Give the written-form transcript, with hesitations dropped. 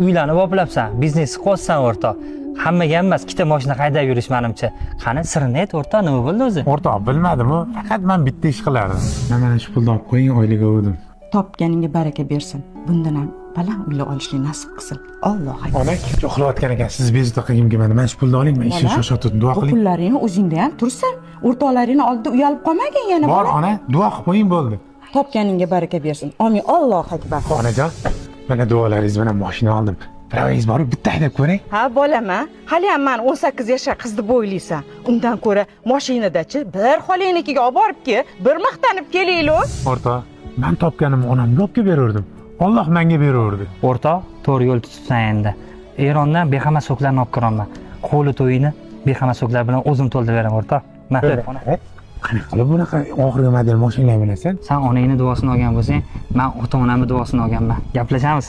Uylanib oplabsan, biznes qilyapsan, o'rtoq. Hammaga emas, ikkita mashina haydab yurish manimcha. Qani, sirini ayt, o'rtoq, nima bo'ldi o'zi? O'rtoq, bilmadimu, faqat man bitta ish qilardim. Mana shu pulni olib qo'ying, oylik oldim. Topganingga baraka bersin. Bundan ham baland uylar olishni nasib qilsin. Allohu akbar. Ona, uxlayotgan ekan, sizni bezovta qilgim kelmadi. Mana shu pulni oling, man ishga Bola, shoshyotgandim, duo bu qiling. Pullaringni o'zingda ham tursin. O'rtoqlaringni oldida uyalib qolmagin yana. Bor, bola. ona, duo qilib qo'ying, bo'ldi. Topganingga baraka bersin. Amin. Allohu akbar. Onajon, mana duolaringiz bilan mashina oldim. Pravoyingiz borib bitta haydab ko'ring. Ha, bolama, hali ham man 18 yashar qiz deb o'ylaysan. Undan ko'ra mashinadachi bir xolangnikiga olib borib ke, bir maqtanib kelaylik. O'rtoq, man topganimni onamga olib kelib beraverdim. Alloh menga beraverdi. O'rtoq, to'g'ri yo'l tutibsan endi. Erondan behama so'klarni olib kiraman. Qo'li to'yini behama so'klar bilan o'zim to'ldirib beraman, o'rtoq. Ma. Qanaqa qilib bunaqa oxirgi model mashinalar bilasan? San onangni duosini olgan bo'lsang, man ota onamni duosini olganman. Gaplashamiz.